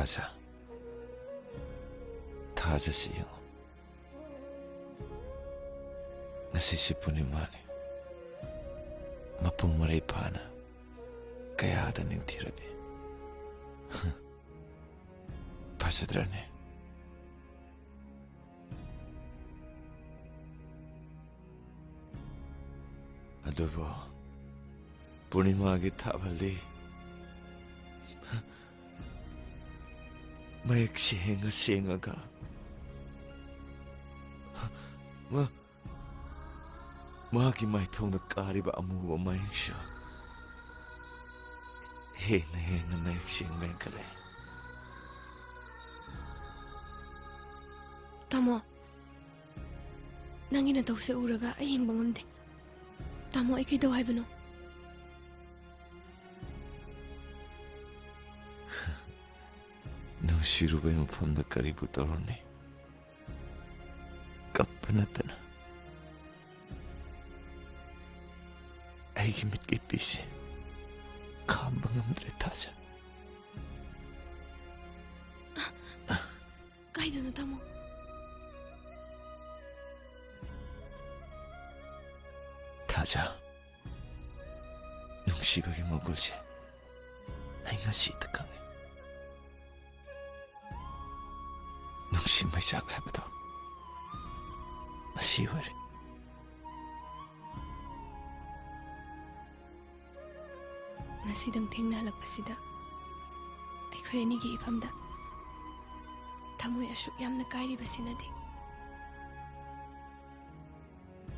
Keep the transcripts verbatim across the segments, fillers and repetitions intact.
ꯊꯥꯖ, ꯊꯥꯖꯁꯤ ꯌꯦꯡꯉꯨ꯫ ꯉꯁꯤꯁꯤ ꯄꯨꯔꯅꯤꯃꯥꯅꯤ꯫ ꯃꯄꯨꯡ ꯃꯔꯩ ꯐꯥꯅ ꯀꯌꯥꯗ ꯅꯤꯡꯊꯤꯔꯕꯤ꯫ ꯐꯖꯗ꯭ꯔꯅꯦ? ꯑꯗꯨꯕꯨ ꯄꯨꯔꯅꯤꯃꯥꯒꯤ ꯊꯥꯕꯜꯗꯤ ꯃꯌꯦꯛ ꯁꯦꯡꯉ ꯁꯦꯡꯉꯒ, ꯃꯥ-, ꯃꯥꯒꯤ ꯃꯥꯏꯊꯣꯡꯗ ꯀꯥꯔꯤꯕ ꯑꯃꯨꯕ ꯃꯌꯦꯛꯁꯨ ꯍꯦꯟꯅ ꯍꯦꯟꯅ ꯃꯌꯦꯛ ꯁꯦꯡꯕ ꯍꯦꯟꯒꯠꯂꯦ꯫ ꯇꯥꯃꯣ, ꯅꯪꯒꯤ ꯅꯇꯧꯁꯦ ꯎꯔꯒ ꯑꯩ ꯍꯤꯡꯕ ꯉꯝꯗꯦ꯫ ꯇꯥꯃꯣ, ꯑꯩ ꯀꯩꯗꯧ ꯍꯥꯏꯕꯅꯣ? ꯅꯨꯡꯁꯤꯔꯨꯕꯩ ꯃꯐꯝꯗ ꯀꯔꯤꯕꯨ ꯇꯧꯔꯨꯅꯤ? ꯀꯞꯄ ꯅꯠꯇꯅ꯫ ꯑꯩꯒꯤ ꯃꯤꯠꯀꯤ ꯄꯤꯁꯦ ꯈꯥꯝꯕ ꯉꯝꯗ꯭ꯔꯦ, ꯊꯥꯖ꯫ ꯀꯩꯗꯅꯣ, ꯇꯥꯃꯣ? ꯊꯥꯖ, ꯅꯨꯡꯁꯤꯕꯒꯤ ꯃꯒꯨꯜꯁꯦ ꯑꯩ ꯉꯁꯤꯇ ꯈꯪꯉꯦ꯫ ꯅꯨꯡꯁꯤ ꯃꯩꯆꯥꯛ ꯍꯥꯏꯕꯗꯣ ꯃꯁꯤ ꯑꯣꯏꯔꯦ꯫ ꯉꯁꯤꯗꯪ ꯊꯦꯡꯅꯍꯜꯂꯛꯄꯁꯤꯗ ꯑꯩꯈꯣꯏ ꯑꯅꯤꯒꯤ ꯏꯐꯝꯗ ꯊꯃꯣꯏ ꯑꯁꯨꯛ ꯌꯥꯝꯅ ꯀꯥꯏꯔꯤꯕꯁꯤꯅꯗꯤ꯫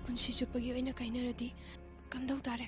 ꯄꯨꯟꯁꯤ ꯆꯨꯞꯄꯒꯤ ꯑꯣꯏꯅ ꯀꯥꯏꯅꯔꯗꯤ ꯀꯝꯗꯧ ꯇꯥꯔꯦ?